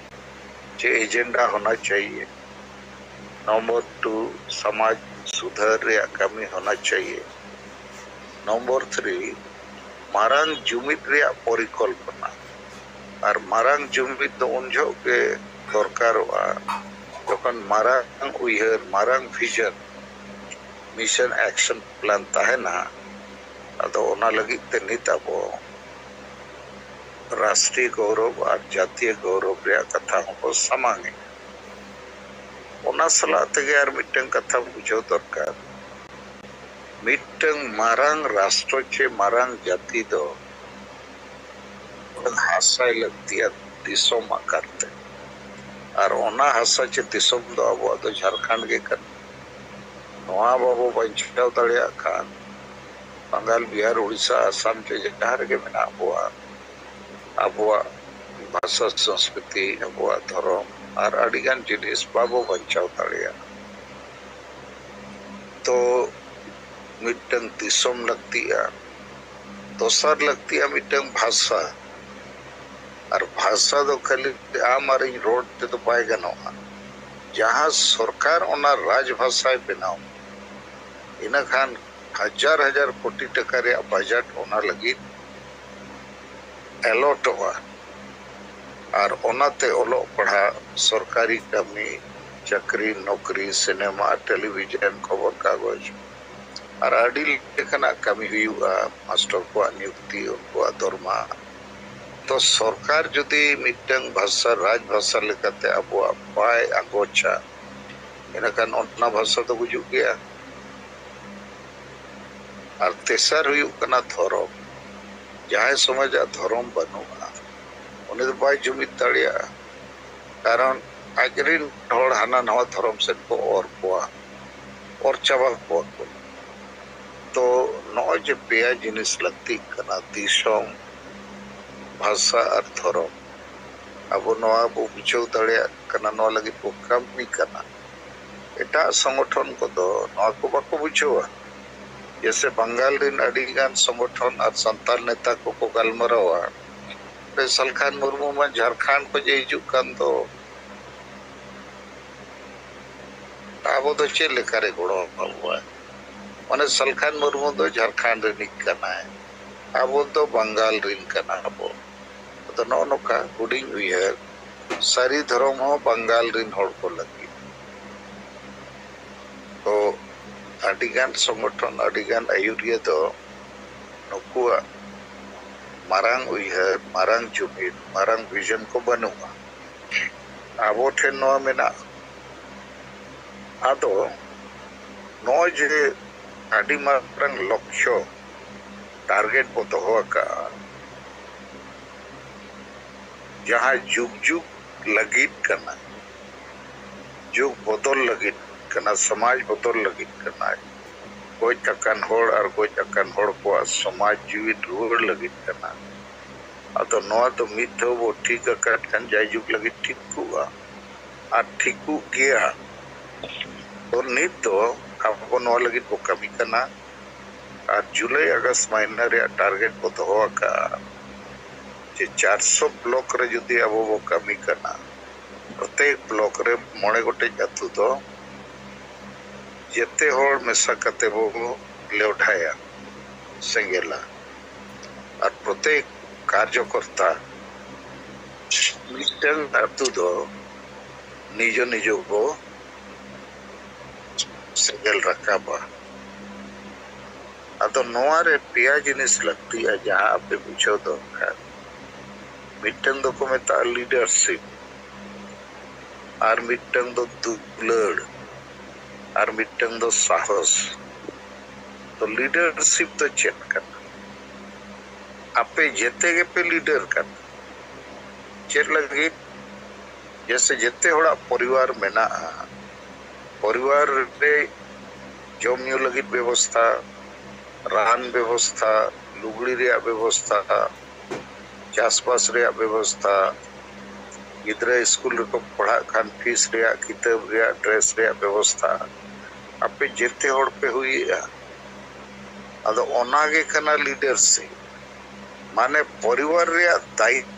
ᱪᱮ ᱮᱡᱮᱱᱰᱟ ᱦᱳᱱᱟ ᱪᱟᱦᱤᱭᱮ, ᱱᱚᱢᱵᱚᱨ ᱴᱩ ᱥᱚᱢᱟᱡᱽ ᱥᱩᱫᱷᱟᱹᱨ ᱨᱮᱭᱟᱜ ᱠᱟᱹᱢᱤ ᱦᱳᱱᱟ ᱪᱟᱦᱤᱭᱮ, ᱱᱚᱢᱵᱚᱨ ᱛᱷᱨᱤ ᱢᱟᱨᱟᱝ ᱡᱩᱢᱤᱫ ᱨᱮᱭᱟᱜ ᱯᱚᱨᱤᱠᱚᱞᱯᱚᱱᱟ᱾ ᱟᱨ ᱢᱟᱨᱟᱝ ᱡᱩᱢᱤᱫ ᱫᱚ ᱩᱱ ᱡᱚᱦᱚᱜ ᱜᱮ ᱫᱚᱨᱠᱟᱨᱚᱜᱼᱟ, ᱡᱚᱠᱷᱚᱱ ᱢᱟᱨᱟᱝ ᱩᱭᱦᱟᱹᱨ, ᱢᱟᱨᱟᱝ ᱵᱷᱤᱡᱚᱱ, ᱢᱤᱥᱚᱱ ᱮᱠᱥᱚᱱ ᱯᱞᱟᱱ ᱛᱟᱦᱮᱱᱟ᱾ ᱟᱫᱚ ᱚᱱᱟ ᱞᱟᱹᱜᱤᱫ ᱛᱮ ᱱᱤᱛ ᱟᱵᱚ ᱨᱟᱥᱴᱨᱤᱭᱚ ᱜᱚᱣᱨᱚᱵ ᱟᱨ ᱡᱟᱹᱛᱤᱭᱚ ᱜᱚᱣᱨᱚᱵ ᱨᱮᱭᱟᱜ ᱠᱟᱛᱷᱟ ᱦᱚᱸᱠᱚ ᱥᱟᱢᱟᱝ ᱮᱫᱟ᱾ ᱚᱱᱟ ᱥᱟᱞᱟᱜ ᱛᱮᱜᱮ ᱟᱨ ᱢᱤᱫᱴᱟᱝ ᱠᱟᱛᱷᱟ ᱵᱩᱡᱷᱟᱹᱣ ᱫᱚᱨᱠᱟᱨ, ᱢᱤᱫᱴᱟᱝ ᱢᱟᱨᱟᱝ ᱨᱟᱥᱴᱨᱚ ᱪᱮ ᱢᱟᱨᱟᱝ ᱡᱟᱹᱛᱤ ᱫᱚ ᱦᱟᱥᱟᱭ ᱞᱟᱹᱠᱛᱤᱭᱟ ᱫᱤᱥᱚᱢ ᱟᱠᱟᱨ ᱛᱮ᱾ ᱟᱨ ᱚᱱᱟ ᱦᱟᱥᱟ ᱪᱮ ᱫᱤᱥᱚᱢ ᱫᱚ ᱟᱵᱚᱣᱟᱜ ᱫᱚ ᱡᱷᱟᱲᱠᱷᱚᱸᱰ ᱜᱮ ᱠᱟᱱᱟ᱾ ᱱᱚᱣᱟ ᱵᱟᱵᱚ ᱵᱟᱧᱪᱟᱣ ᱫᱟᱲᱮᱭᱟᱜ ᱠᱷᱟᱱ ᱵᱟᱝᱜᱟᱞ, ᱵᱤᱦᱟᱨ, ᱩᱲᱤᱥᱥᱟ, ᱟᱥᱟᱢ ᱪᱮ ᱡᱟᱦᱟᱸ ᱨᱮᱜᱮ ᱢᱮᱱᱟᱜ ᱵᱚᱣᱟ, ᱟᱵᱚᱣᱟᱜ ᱵᱷᱟᱥᱟ, ᱥᱚᱝᱥᱠᱨᱤᱛᱤ, ᱟᱵᱚᱣᱟᱜ ᱫᱷᱚᱨᱚᱢ ᱟᱨ ᱟᱹᱰᱤᱜᱟᱱ ᱡᱤᱱᱤᱥ ᱵᱟᱵᱚ ᱵᱟᱧᱪᱟᱣ ᱫᱟᱲᱮᱭᱟᱜᱼᱟ᱾ ᱛᱚ ᱢᱤᱫᱴᱟᱝ ᱫᱤᱥᱚᱢ ᱞᱟᱹᱠᱛᱤᱜᱼᱟ, ᱫᱚᱥᱟᱨ ᱞᱟᱹᱠᱛᱤᱜᱼᱟ ᱢᱤᱫᱴᱟᱝ ᱵᱷᱟᱥᱟ᱾ ᱟᱨ ᱵᱷᱟᱥᱟ ᱫᱚ ᱠᱷᱟᱹᱞᱤ ᱟᱢ ᱟᱨ ᱤᱧ ᱨᱚᱲ ᱛᱮᱫᱚ ᱵᱟᱭ ᱜᱟᱱᱚᱜᱼᱟ᱾ ᱡᱟᱦᱟᱸ ᱥᱚᱨᱠᱟᱨ ᱚᱱᱟ ᱨᱟᱡᱽ ᱵᱷᱟᱥᱟᱭ ᱵᱮᱱᱟᱣ, ᱤᱱᱟᱹ ᱠᱷᱟᱱ ᱦᱟᱡᱟᱨ ᱦᱟᱡᱟᱨ ᱠᱳᱴᱤ ᱴᱟᱠᱟ ᱨᱮᱭᱟᱜ ᱵᱟᱡᱮᱴ ᱚᱱᱟ ᱞᱟᱹᱜᱤᱫ ᱮᱞᱚᱴᱚᱜᱼᱟ᱾ ᱟᱨ ᱚᱱᱟᱛᱮ ᱚᱞᱚᱜ ᱯᱟᱲᱦᱟᱜ, ᱥᱚᱨᱠᱟᱨᱤ ᱠᱟᱹᱢᱤ, ᱪᱟᱹᱠᱨᱤ ᱱᱚᱠᱨᱤ, ᱥᱤᱱᱮᱢᱟ, ᱴᱮᱞᱤᱵᱷᱤᱡᱚᱱ, ᱠᱷᱚᱵᱚᱨ ᱠᱟᱜᱚᱡᱽ ᱟᱨ ᱟᱹᱰᱤ ᱞᱮᱠᱟᱱᱟᱜ ᱠᱟᱹᱢᱤ ᱦᱩᱭᱩᱜᱼᱟ᱾ ᱢᱟᱥᱴᱚᱨ ᱠᱚᱣᱟᱜ ᱱᱤᱭᱩᱠᱛᱤ, ᱩᱱᱠᱩᱣᱟᱜ ᱫᱚᱨᱢᱟ᱾ ᱛᱚ ᱥᱚᱨᱠᱟᱨ ᱡᱩᱫᱤ ᱢᱤᱫᱴᱟᱝ ᱵᱷᱟᱥᱟ ᱨᱟᱡᱽ ᱵᱷᱟᱥᱟ ᱞᱮᱠᱟᱛᱮ ᱟᱵᱚᱣᱟᱜ ᱵᱟᱭ ᱟᱸᱜᱚᱪᱟ, ᱤᱱᱟᱹᱠᱷᱟᱱ ᱚᱱᱟ ᱵᱷᱟᱥᱟ ᱫᱚ ᱜᱩᱡᱩᱜ ᱜᱮᱭᱟ᱾ ᱟᱨ ᱛᱮᱥᱟᱨ ᱦᱩᱭᱩᱜ ᱠᱟᱱᱟ ᱫᱷᱚᱨᱚᱢ᱾ ᱡᱟᱦᱟᱸᱭ ᱥᱚᱢᱟᱡᱟᱜ ᱫᱷᱚᱨᱚᱢ ᱵᱟᱹᱱᱩᱜᱼᱟ, ᱩᱱᱤ ᱫᱚ ᱵᱟᱭ ᱡᱩᱢᱤᱫ ᱫᱟᱲᱮᱭᱟᱜᱼᱟ᱾ ᱠᱟᱨᱚᱱ ᱟᱡᱨᱤᱱ ᱦᱚᱲ ᱦᱟᱱᱟ ᱱᱟᱣᱟ ᱫᱷᱚᱨᱚᱢ ᱥᱮᱫ ᱠᱚ ᱚᱨ ᱠᱚᱣᱟ, ᱚᱨ ᱪᱟᱵᱟ ᱠᱚᱣᱟ ᱠᱚ᱾ ᱛᱚ ᱱᱚᱜᱼᱚᱭ ᱡᱮ ᱯᱮᱭᱟ ᱡᱤᱱᱤᱥ ᱞᱟᱹᱠᱛᱤᱜ ᱠᱟᱱᱟ, ᱫᱤᱥᱚᱢ, ᱵᱷᱟᱥᱟ ᱟᱨ ᱫᱷᱚᱨᱚᱢ, ᱟᱵᱚ ᱱᱚᱣᱟ ᱵᱚ ᱵᱩᱡᱷᱟᱹᱣ ᱫᱟᱲᱮᱭᱟᱜ ᱠᱟᱱᱟ, ᱱᱚᱣᱟ ᱞᱟᱹᱜᱤᱫ ᱵᱚ ᱠᱟᱹᱢᱤ ᱠᱟᱱᱟ᱾ ᱮᱴᱟᱜ ᱥᱚᱝᱜᱚᱴᱷᱚᱱ ᱠᱚᱫᱚ ᱱᱚᱣᱟ ᱠᱚ ᱵᱟᱠᱚ ᱵᱩᱡᱷᱟᱹᱣᱟ᱾ ᱡᱮᱥᱮ ᱵᱟᱝᱜᱟᱞ ᱨᱤᱱ ᱟᱹᱰᱤ ᱜᱟᱱ ᱥᱚᱝᱜᱚᱴᱷᱚᱱ ᱟᱨ ᱥᱟᱱᱛᱟᱲ ᱱᱮᱛᱟ ᱠᱚᱠᱚ ᱜᱟᱞᱢᱟᱨᱟᱣᱟ, ᱥᱟᱞᱠᱷᱟᱱ ᱢᱩᱨᱢᱩ ᱢᱟ ᱡᱷᱟᱲᱠᱷᱚᱸᱰ ᱠᱷᱚᱱ ᱮ ᱦᱤᱡᱩᱜ ᱠᱟᱱ ᱫᱚ, ᱟᱵᱚ ᱫᱚ ᱪᱮᱫ ᱞᱮᱠᱟᱨᱮ ᱜᱚᱲᱚ ᱟᱵᱚᱣᱟ? ᱢᱟᱱᱮ ᱥᱟᱞᱠᱷᱟᱱ ᱢᱩᱨᱢᱩ ᱫᱚ ᱡᱷᱟᱲᱠᱷᱚᱸᱰ ᱨᱤᱱᱤᱡ ᱠᱟᱱᱟᱭ, ᱟᱵᱚ ᱫᱚ ᱵᱟᱝᱜᱟᱞ ᱨᱤᱱ ᱠᱟᱱᱟ ᱵᱚ᱾ ᱟᱫᱚ ᱱᱚᱜᱼᱚ ᱱᱚᱝᱠᱟ ᱦᱩᱰᱤᱧ ᱩᱭᱦᱟᱹᱨ, ᱥᱟᱹᱨᱤ ᱫᱷᱚᱨᱚᱢ ᱦᱚᱸ ᱵᱟᱝᱜᱟᱞ ᱨᱤᱱ ᱦᱚᱲ ᱠᱚ ᱞᱟᱹᱜᱤᱫ᱾ ᱛᱚ ᱟᱹᱰᱤᱜᱟᱱ ᱥᱚᱝᱜᱚᱴᱷᱚᱱ, ᱟᱹᱰᱤᱜᱟᱱ ᱟᱹᱭᱩᱨᱤᱭᱟᱹ ᱫᱚ ᱱᱩᱠᱩᱣᱟᱜ ᱢᱟᱨᱟᱝ ᱩᱭᱦᱟᱹᱨ, ᱢᱟᱨᱟᱝ ᱡᱩᱢᱤᱫ, ᱢᱟᱨᱟᱝ ᱵᱷᱤᱡᱚᱱ ᱠᱚ ᱵᱟᱹᱱᱩᱜᱼᱟ᱾ ᱟᱵᱚ ᱴᱷᱮᱱ ᱱᱚᱣᱟ ᱢᱮᱱᱟᱜᱼᱟ᱾ ᱟᱫᱚ ᱱᱚᱜᱼᱚᱭ ᱡᱮ ᱟᱹᱰᱤ ᱢᱟᱨᱟᱝ ᱞᱚᱠᱠᱷᱚ, ᱴᱟᱨᱜᱮᱴ ᱵᱚ ᱫᱚᱦᱚ ᱟᱠᱟᱫᱼᱟ, ᱡᱟᱦᱟᱸ ᱡᱩᱜᱽ ᱡᱩᱜᱽ ᱞᱟᱹᱜᱤᱫ ᱠᱟᱱᱟ, ᱡᱩᱜᱽ ᱵᱚᱫᱚᱞ ᱞᱟᱹᱜᱤᱫ ᱠᱟᱱᱟ, ᱥᱚᱢᱟᱡᱽ ᱵᱚᱫᱚᱞ ᱞᱟᱹᱜᱤᱫ ᱠᱟᱱᱟ, ᱜᱚᱡ ᱟᱠᱟᱱ ᱦᱚᱲ ᱟᱨ ᱜᱚᱡ ᱟᱠᱟᱱ ᱦᱚᱲ ᱠᱚᱣᱟᱜ ᱥᱚᱢᱟᱡᱽ ᱡᱤᱣᱤᱫ ᱨᱩᱣᱟᱹᱲ ᱞᱟᱹᱜᱤᱫ ᱠᱟᱱᱟ᱾ ᱟᱫᱚ ᱱᱚᱣᱟ ᱫᱚ ᱢᱤᱫ ᱫᱷᱟᱣ ᱵᱚ ᱴᱷᱤᱠ ᱟᱠᱟᱫ ᱠᱷᱟᱱ ᱡᱟᱭᱡᱩᱜᱽ ᱞᱟᱹᱜᱤᱫ ᱴᱷᱤᱠ ᱠᱚᱜᱼᱟ ᱟᱨ ᱴᱷᱤᱠᱚᱜ ᱜᱮᱭᱟ᱾ ᱛᱚ ᱱᱤᱛ ᱫᱚ ᱟᱵᱚ ᱱᱚᱣᱟ ᱞᱟᱹᱜᱤᱫ ᱵᱚ ᱠᱟᱹᱢᱤ ᱠᱟᱱᱟ᱾ ᱟᱨ ᱡᱩᱞᱟᱭ ᱟᱜᱚᱥᱴ ᱢᱟᱹᱦᱱᱟᱹ ᱨᱮᱭᱟᱜ ᱴᱟᱨᱜᱮᱴ ᱵᱚ ᱫᱚᱦᱚ ᱟᱠᱟᱫᱼᱟ ᱡᱮ ᱪᱟᱨᱥᱚ ᱵᱞᱚᱠ ᱨᱮ ᱡᱩᱫᱤ ᱟᱵᱚ ᱵᱚ ᱠᱟᱹᱢᱤ ᱠᱟᱱᱟ, ᱯᱨᱚᱛᱮᱠ ᱵᱞᱚᱠ ᱨᱮ ᱢᱚᱬᱮ ᱜᱚᱴᱮᱡ ᱟᱹᱛᱩ ᱫᱚ ᱡᱮᱛᱮ ᱦᱚᱲ ᱢᱮᱥᱟ ᱠᱟᱛᱮ ᱵᱚ ᱞᱮᱣᱰᱷᱟᱭᱟ, ᱥᱮᱸᱜᱮᱞᱟ᱾ ᱟᱨ ᱯᱨᱚᱛᱮᱠ ᱠᱟᱨᱡᱚᱠᱚᱨᱛᱟ ᱢᱤᱫᱴᱟᱝ ᱟᱹᱛᱩ ᱫᱚ ᱱᱤᱡᱚ ᱱᱤᱡᱚ ᱵᱚ ᱥᱮᱸᱜᱮᱞ ᱨᱟᱠᱟᱵᱟ᱾ ᱟᱫᱚ ᱱᱚᱣᱟ ᱨᱮ ᱯᱮᱭᱟ ᱡᱤᱱᱤᱥ ᱞᱟᱹᱠᱛᱤᱜᱼᱟ, ᱡᱟᱦᱟᱸ ᱟᱯᱮ ᱵᱩᱡᱷᱟᱹᱣ ᱫᱚᱨᱠᱟᱨ᱾ ᱢᱤᱫᱴᱟᱝ ᱫᱚᱠᱚ ᱢᱮᱛᱟᱜᱼᱟ ᱞᱤᱰᱟᱨᱥᱤᱯ, ᱟᱨ ᱢᱤᱫᱴᱟᱝ ᱫᱚ ᱫᱩᱞᱟᱹᱲ, ᱟᱨ ᱢᱤᱫᱴᱟᱝ ᱫᱚ ᱥᱟᱦᱚᱥ᱾ ᱛᱚ ᱞᱤᱰᱟᱨᱥᱤᱯ ᱫᱚ ᱪᱮᱫ ᱠᱟᱱᱟ? ᱟᱯᱮ ᱡᱮᱛᱮ ᱜᱮᱯᱮ ᱞᱤᱰᱟᱨ ᱠᱟᱱᱟ᱾ ᱪᱮᱫ ᱞᱟᱹᱜᱤᱫ? ᱡᱮᱥᱮ ᱡᱮᱛᱮ ᱦᱚᱲᱟᱜ ᱯᱚᱨᱤᱵᱟᱨ ᱢᱮᱱᱟᱜᱼᱟ, ᱯᱚᱨᱤᱵᱟᱨ ᱨᱮ ᱡᱚᱢ ᱧᱩ ᱞᱟᱹᱜᱤᱫ ᱵᱮᱵᱚᱥᱛᱷᱟ, ᱨᱟᱱ ᱵᱮᱵᱚᱥᱛᱷᱟ, ᱞᱩᱜᱽᱲᱤ ᱨᱮᱭᱟᱜ ᱵᱮᱵᱚᱥᱛᱷᱟ, ᱪᱟᱥᱵᱟᱥ ᱨᱮᱭᱟᱜ ᱵᱮᱵᱚᱥᱛᱷᱟ, ᱜᱤᱫᱽᱨᱟᱹ ᱥᱠᱩᱞ ᱨᱮᱠᱚ ᱯᱟᱲᱦᱟᱜ ᱠᱷᱟᱱ ᱯᱷᱤᱥ ᱨᱮᱭᱟᱜ, ᱠᱤᱛᱟᱹᱵ ᱨᱮᱭᱟᱜ, ᱰᱨᱮᱥ ᱨᱮᱭᱟᱜ ᱵᱮᱵᱚᱥᱛᱷᱟ, ᱟᱯᱮ ᱡᱮᱛᱮ ᱦᱚᱲ ᱯᱮ ᱦᱩᱭᱮᱜᱼᱟ᱾ ᱟᱫᱚ ᱚᱱᱟ ᱜᱮ ᱠᱟᱱᱟ ᱞᱤᱰᱟᱨᱥᱤᱯ, ᱢᱟᱱᱮ ᱯᱚᱨᱤᱵᱟᱨ ᱨᱮᱭᱟᱜ ᱫᱟᱭᱤᱛᱛᱚ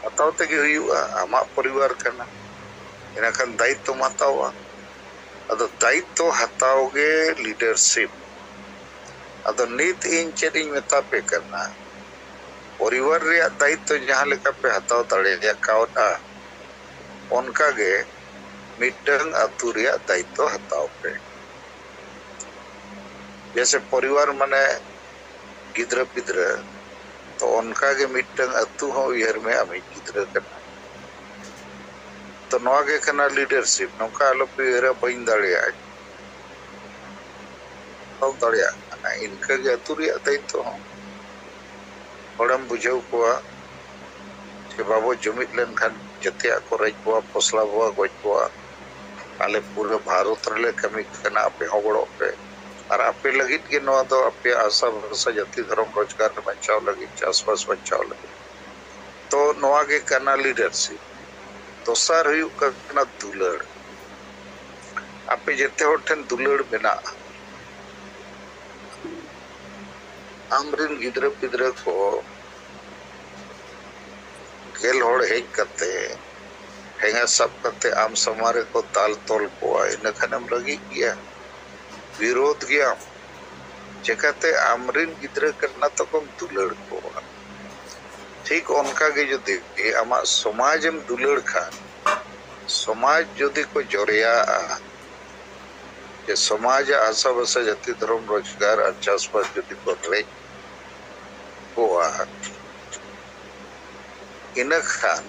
ᱦᱟᱛᱟᱣ ᱛᱮᱜᱮ ᱦᱩᱭᱩᱜᱼᱟ᱾ ᱟᱢᱟᱜ ᱯᱚᱨᱤᱵᱟᱨ ᱠᱟᱱᱟ, ᱤᱱᱟᱹᱠᱷᱟᱱ ᱫᱟᱭᱤᱛᱛᱚᱢ ᱦᱟᱛᱟᱣᱟ᱾ ᱟᱫᱚ ᱫᱟᱭᱤᱛᱛᱚ ᱦᱟᱛᱟᱣ ᱜᱮ ᱞᱤᱰᱟᱨᱥᱤᱯ᱾ ᱟᱫᱚ ᱱᱤᱛ ᱤᱧ ᱪᱮᱫ ᱤᱧ ᱢᱮᱛᱟ ᱯᱮ ᱠᱟᱱᱟ, ᱯᱚᱨᱤᱵᱟᱨ ᱨᱮᱭᱟᱜ ᱫᱟᱭᱤᱛᱛᱚ ᱡᱟᱦᱟᱸ ᱞᱮᱠᱟ ᱯᱮ ᱦᱟᱛᱟᱣ ᱫᱟᱲᱮ ᱟᱠᱟᱣᱫᱟ, ᱚᱱᱠᱟ ᱜᱮ ᱢᱤᱫᱴᱟᱝ ᱟᱹᱛᱩ ᱨᱮᱭᱟᱜ ᱫᱟᱭᱤᱛᱛᱚ ᱦᱟᱛᱟᱣ ᱯᱮ᱾ ᱡᱮᱥᱮ ᱯᱚᱨᱤᱵᱟᱨ ᱢᱟᱱᱮ ᱜᱤᱫᱽᱨᱟᱹ ᱯᱤᱫᱽᱨᱟᱹ, ᱛᱚ ᱚᱱᱠᱟ ᱜᱮ ᱢᱤᱫᱴᱟᱝ ᱟᱹᱛᱩ ᱦᱚᱸ ᱩᱭᱦᱟᱹᱨ ᱢᱮ ᱟᱢᱤᱡ ᱜᱤᱫᱽᱨᱟᱹ ᱠᱟᱱᱟ᱾ ᱛᱚ ᱱᱚᱣᱟ ᱜᱮ ᱠᱟᱱᱟ leadership᱾ ᱱᱚᱝᱠᱟ ᱟᱞᱚᱯᱮ ᱩᱭᱦᱟᱹᱨᱟ ᱵᱟᱹᱧ ᱫᱟᱲᱮᱭᱟᱜᱼᱟ, ᱵᱟᱢ ᱫᱟᱲᱮᱭᱟᱜ ᱠᱟᱱᱟ, ᱤᱱᱠᱟᱹ ᱜᱮ ᱟᱹᱛᱩ ᱨᱮᱭᱟᱜ ᱫᱟᱭᱤᱛᱛᱚ ᱦᱚᱸ᱾ ᱦᱚᱲᱮᱢ ᱵᱩᱡᱷᱟᱹᱣ ᱠᱚᱣᱟ ᱡᱮ ᱵᱟᱵᱚ ᱡᱩᱢᱤᱫ ᱞᱮᱱᱠᱷᱟᱱ ᱡᱟᱹᱛᱤᱭᱟᱜ ᱠᱚ ᱨᱮᱡ ᱵᱚᱣᱟ, ᱯᱚᱥᱞᱟ ᱵᱚᱣᱟ, ᱜᱚᱡ ᱵᱚᱣᱟ᱾ ᱟᱞᱮ ᱯᱩᱨᱟᱹ ᱵᱷᱟᱨᱚᱛ ᱨᱮᱞᱮ ᱠᱟᱹᱢᱤ ᱠᱟᱱᱟ, ᱟᱯᱮ ᱦᱚᱸ ᱜᱚᱲᱚᱜ ᱯᱮ᱾ ᱟᱨ ᱟᱯᱮ ᱞᱟᱹᱜᱤᱫ ᱜᱮ ᱱᱚᱣᱟ ᱫᱚ, ᱟᱯᱮᱭᱟᱜ ᱟᱥᱟ ᱵᱷᱚᱨᱥᱟ, ᱡᱟᱹᱛᱤ ᱫᱷᱚᱨᱚᱢ ᱨᱳᱡᱽᱜᱟᱨ ᱵᱟᱧᱪᱟᱣ ᱞᱟᱹᱜᱤᱫ, ᱪᱟᱥᱵᱟᱥ ᱵᱟᱧᱪᱟᱣ ᱞᱟᱹᱜᱤᱫ᱾ ᱛᱚ ᱱᱚᱣᱟ ᱜᱮ ᱠᱟᱱᱟ leadership᱾ ᱫᱚᱥᱟᱨ ᱦᱩᱭᱩᱜ ᱠᱟᱱᱟ ᱫᱩᱞᱟᱹᱲ᱾ ᱟᱯᱮ ᱡᱮᱛᱮ ᱦᱚᱲ ᱴᱷᱮᱱ ᱫᱩᱞᱟᱹᱲ ᱢᱮᱱᱟᱜᱼᱟ᱾ ᱟᱢᱨᱮᱱ ᱜᱤᱫᱽᱨᱟᱹ ᱯᱤᱫᱽᱨᱟᱹ ᱠᱚ ᱜᱮᱞ ᱦᱚᱲ ᱦᱮᱡ ᱠᱟᱛᱮ, ᱴᱷᱮᱸᱜᱟ ᱥᱟᱵ ᱠᱟᱛᱮ ᱟᱢ ᱥᱟᱢᱟᱝ ᱨᱮᱠᱚ ᱫᱟᱞ ᱛᱚᱞ ᱠᱚᱣᱟ, ᱤᱱᱟᱹ ᱠᱷᱟᱱᱮᱢ ᱨᱟᱹᱜᱤᱜ ᱜᱮᱭᱟ, ᱵᱤᱨᱳᱫᱷ ᱜᱮᱭᱟᱢ᱾ ᱪᱮᱠᱟᱛᱮ? ᱟᱢᱨᱮᱱ ᱜᱤᱫᱽᱨᱟᱹ ᱠᱟᱱᱟ ᱛᱟᱠᱚᱢ, ᱫᱩᱞᱟᱹᱲ ᱠᱚᱣᱟ᱾ ᱴᱷᱤᱠ ᱚᱱᱠᱟ ᱜᱮ ᱡᱩᱫᱤ ᱟᱢᱟᱜ ᱥᱚᱢᱟᱡᱮᱢ ᱫᱩᱞᱟᱹᱲ ᱠᱷᱟᱱ, ᱥᱚᱢᱟᱡᱽ ᱡᱩᱫᱤ ᱠᱚ ᱡᱚᱨᱭᱟᱜᱼᱟ, ᱡᱮ ᱥᱚᱢᱟᱡᱽ ᱟᱜ ᱟᱥᱟ ᱵᱷᱟᱥᱟ, ᱡᱟᱹᱛᱤ ᱫᱷᱚᱨᱚᱢ ᱨᱳᱡᱽᱜᱟᱨ ᱟᱨ ᱪᱟᱥᱵᱟᱥ ᱡᱩᱫᱤ ᱠᱚ ᱨᱮᱡ ᱠᱚᱣᱟ, ᱤᱱᱟᱹ ᱠᱷᱟᱱ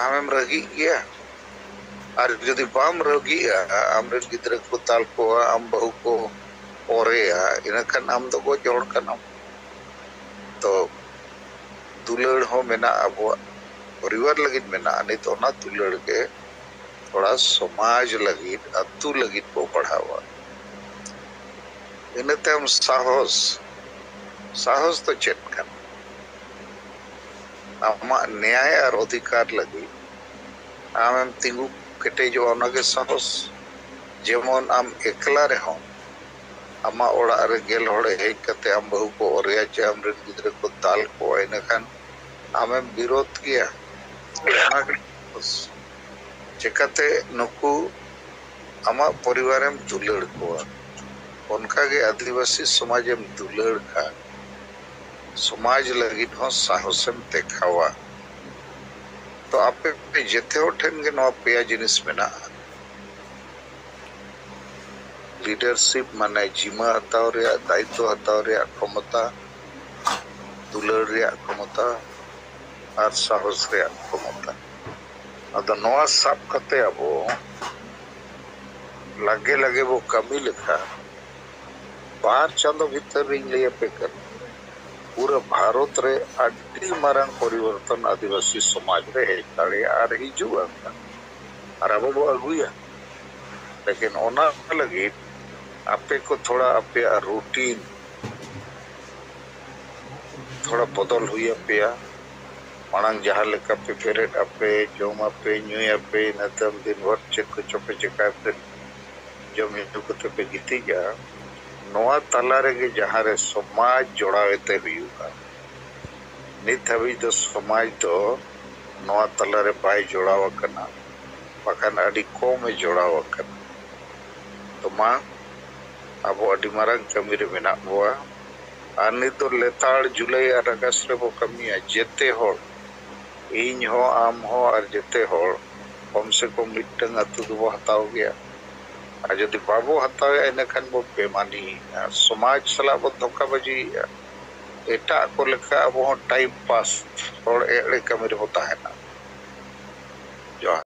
ᱟᱢᱮᱢ ᱨᱟᱹᱜᱤᱜ ᱜᱮᱭᱟ᱾ ᱟᱨ ᱡᱩᱫᱤ ᱵᱟᱢ ᱨᱟᱹᱜᱤᱜᱼᱟ, ᱟᱢᱨᱮᱱ ᱜᱤᱫᱽᱨᱟᱹ ᱠᱚ ᱫᱟᱞ ᱠᱚᱣᱟ, ᱟᱢ ᱵᱟᱹᱦᱩ ᱠᱚ ᱚᱨᱮᱭᱟ, ᱤᱱᱟᱹ ᱠᱷᱟᱱ ᱟᱢ ᱫᱚ ᱜᱚᱡ ᱦᱚᱲ ᱠᱟᱱᱟᱢ᱾ ᱛᱚ ᱫᱩᱞᱟᱹᱲ ᱦᱚᱸ ᱢᱮᱱᱟᱜᱼᱟ, ᱟᱵᱚᱣᱟᱜ ᱯᱚᱨᱤᱵᱟᱨ ᱞᱟᱹᱜᱤᱫ ᱢᱮᱱᱟᱜᱼᱟ᱾ ᱱᱤᱛ ᱚᱱᱟ ᱫᱩᱞᱟᱹᱲ ᱜᱮ ᱛᱷᱚᱲᱟ ᱥᱚᱢᱟᱡᱽ ᱞᱟᱹᱜᱤᱫ, ᱟᱹᱛᱩ ᱞᱟᱹᱜᱤᱫ ᱵᱚ ᱵᱟᱲᱦᱟᱣᱟ᱾ ᱤᱱᱟᱹ ᱛᱟᱭᱚᱢ ᱥᱟᱦᱚᱥ᱾ ᱥᱟᱦᱚᱥ ᱫᱚ ᱪᱮᱫ ᱠᱟᱱᱟ? ᱟᱢᱟᱜ ᱱᱮᱭᱟᱭ ᱟᱨ ᱚᱫᱷᱤᱠᱟᱨ ᱞᱟᱹᱜᱤᱫ ᱟᱢᱮᱢ ᱛᱤᱸᱜᱩ ᱠᱮᱴᱮᱡᱚᱜᱼᱟ, ᱚᱱᱟᱜᱮ ᱥᱟᱦᱚᱥ᱾ ᱡᱮᱢᱚᱱ ᱟᱢ ᱮᱠᱞᱟ ᱨᱮᱦᱚᱸ ᱟᱢᱟᱜ ᱚᱲᱟᱜ ᱨᱮ ᱜᱮᱞ ᱦᱚᱲᱮ ᱦᱮᱡ ᱠᱟᱛᱮ ᱟᱢ ᱵᱟᱹᱦᱩ ᱠᱚ ᱚᱨᱮᱭᱟ ᱪᱮ ᱟᱢᱨᱮᱱ ᱜᱤᱫᱽᱨᱟᱹ ᱠᱚ ᱫᱟᱞ ᱠᱚᱣᱟ, ᱤᱱᱟᱹᱠᱷᱟᱱ ᱟᱢᱮᱢ ᱵᱤᱨᱳᱫᱷ ᱜᱮᱭᱟ᱾ ᱚᱱᱟ ᱜᱮ ᱥᱟᱦᱚᱥ᱾ ᱪᱮᱠᱟᱛᱮ? ᱱᱩᱠᱩ ᱟᱢᱟᱜ ᱯᱚᱨᱤᱵᱟᱨᱮᱢ ᱫᱩᱞᱟᱹᱲ ᱠᱚᱣᱟ, ᱚᱱᱠᱟᱜᱮ ᱟᱹᱫᱤᱵᱟᱹᱥᱤ ᱥᱚᱢᱟᱡᱮᱢ ᱫᱩᱞᱟᱹᱲ ᱠᱷᱟᱱ ᱥᱚᱢᱟᱡᱽ ᱞᱟᱹᱜᱤᱫ ᱦᱚᱸ ᱥᱟᱦᱚᱥᱮᱢ ᱫᱮᱠᱷᱟᱣᱟ᱾ ᱛᱚ ᱟᱯᱮ ᱡᱮᱛᱮ ᱦᱚᱲ ᱴᱷᱮᱱ ᱜᱮ ᱱᱚᱣᱟ ᱯᱮᱭᱟ ᱡᱤᱱᱤᱥ ᱢᱮᱱᱟᱜᱼᱟ᱾ ᱞᱤᱰᱟᱨᱥᱤᱯ ᱢᱟᱱᱮ ᱡᱤᱢᱟᱹ ᱦᱟᱛᱟᱣ ᱨᱮᱭᱟᱜ, ᱫᱟᱭᱤᱛᱛᱚ ᱦᱟᱛᱟᱣ ᱨᱮᱭᱟᱜ ᱠᱷᱚᱢᱚᱛᱟ, ᱫᱩᱞᱟᱹᱲ ᱨᱮᱭᱟᱜ ᱠᱷᱚᱢᱚᱛᱟ ᱟᱨ ᱥᱟᱦᱚᱥ ᱨᱮᱭᱟᱜ ᱠᱷᱚᱢᱚᱛᱟ᱾ ᱟᱫᱚ ᱱᱚᱣᱟ ᱥᱟᱵ ᱠᱟᱛᱮ ᱟᱵᱚ ᱞᱟᱜᱮ ᱞᱟᱜᱮ ᱵᱚ ᱠᱟᱹᱢᱤ ᱞᱮᱠᱷᱟᱱ, ᱵᱟᱨ ᱪᱟᱸᱫᱚ ᱵᱷᱤᱛᱟᱹᱨ ᱨᱤᱧ ᱞᱟᱹᱭ ᱟᱯᱮ ᱠᱟᱱᱟ, ᱯᱩᱨᱟᱹ ᱵᱷᱟᱨᱚᱛ ᱨᱮ ᱟᱹᱰᱤ ᱢᱟᱨᱟᱝ ᱯᱚᱨᱤᱵᱚᱨᱛᱚᱱ ᱟᱹᱫᱤᱵᱟᱹᱥᱤ ᱥᱚᱢᱟᱡᱽ ᱨᱮ ᱦᱮᱡ ᱫᱟᱲᱮᱭᱟᱜᱼᱟ ᱟᱨ ᱦᱤᱡᱩᱜᱼᱟ᱾ ᱟᱨ ᱟᱵᱚ ᱵᱚ ᱟᱹᱜᱩᱭᱟ᱾ ᱞᱮᱠᱤᱱ ᱚᱱᱟ ᱞᱟᱹᱜᱤᱫ ᱟᱯᱮ ᱠᱚ ᱛᱷᱚᱲᱟ ᱟᱯᱮᱭᱟᱜ ᱨᱩᱴᱤᱱ ᱛᱷᱚᱲᱟ ᱵᱚᱫᱚᱞ ᱦᱩᱭ ᱟᱯᱮᱭᱟ᱾ ᱢᱟᱲᱟᱝ ᱡᱟᱦᱟᱸ ᱞᱮᱠᱟ ᱯᱮ ᱵᱮᱨᱮᱫ ᱟᱯᱮ, ᱡᱚᱢ ᱟᱯᱮ, ᱧᱩᱭ ᱟᱯᱮ, ᱤᱱᱟᱹ ᱛᱟᱭᱚᱢ ᱫᱤᱱ ᱵᱷᱚᱨ ᱪᱮᱫ ᱠᱚᱪᱚ ᱯᱮ ᱪᱮᱠᱟᱭ ᱯᱮ, ᱡᱚᱢ ᱧᱩ ᱠᱟᱛᱮ ᱯᱮ ᱜᱤᱛᱤᱡᱼᱟ᱾ ᱱᱚᱣᱟ ᱛᱟᱞᱟ ᱨᱮᱜᱮ ᱡᱟᱦᱟᱸ ᱨᱮ ᱥᱚᱢᱟᱡᱽ ᱡᱚᱲᱟᱣ ᱮᱛᱮ ᱦᱩᱭᱩᱜᱼᱟ᱾ ᱱᱤᱛ ᱦᱟᱹᱵᱤᱡ ᱫᱚ ᱥᱚᱢᱟᱡᱽ ᱫᱚ ᱱᱚᱣᱟ ᱛᱟᱞᱟ ᱨᱮ ᱵᱟᱭ ᱡᱚᱲᱟᱣ ᱟᱠᱟᱱᱟ, ᱵᱟᱠᱷᱟᱱ ᱟᱹᱰᱤ ᱠᱚᱢ ᱮ ᱡᱚᱲᱟᱣ ᱟᱠᱟᱱᱟ᱾ ᱛᱚ ᱢᱟ, ᱟᱵᱚ ᱟᱹᱰᱤ ᱢᱟᱨᱟᱝ ᱠᱟᱹᱢᱤ ᱨᱮ ᱢᱮᱱᱟᱜ ᱵᱚᱣᱟ᱾ ᱟᱨ ᱱᱤᱛ ᱫᱚ ᱞᱮᱛᱟᱲ ᱡᱩᱞᱟᱭ ᱟᱨ ᱟᱜᱚᱥᱴ ᱨᱮᱵᱚ ᱠᱟᱹᱢᱤᱭᱟ, ᱡᱮᱛᱮ ᱦᱚᱲ, ᱤᱧ ᱦᱚᱸ, ᱟᱢ ᱦᱚᱸ, ᱟᱨ ᱡᱮᱛᱮ ᱦᱚᱲ ᱠᱚᱢ ᱥᱮ ᱠᱚᱢ ᱢᱤᱫᱴᱟᱝ ᱟᱹᱛᱩ ᱫᱚᱵᱚ ᱦᱟᱛᱟᱣ ᱜᱮᱭᱟ᱾ ᱟᱨ ᱡᱩᱫᱤ ᱵᱟᱵᱚ ᱦᱟᱛᱟᱣᱮᱫᱼᱟ, ᱤᱱᱟᱹᱠᱷᱟᱱ ᱵᱚ ᱵᱮᱢᱟᱱᱤᱭᱮᱫᱼᱟ, ᱥᱚᱢᱟᱡᱽ ᱥᱟᱞᱟᱜ ᱵᱚ ᱫᱷᱳᱠᱟᱵᱟᱡᱤᱭᱮᱫᱼᱟ, ᱮᱴᱟᱜ ᱠᱚ ᱞᱮᱠᱟ ᱟᱵᱚ ᱦᱚᱸ ᱴᱟᱭᱤᱢ ᱯᱟᱥ, ᱦᱚᱲ ᱮᱲᱮ ᱠᱟᱹᱢᱤ ᱨᱮᱵᱚ ᱛᱟᱦᱮᱱᱟ᱾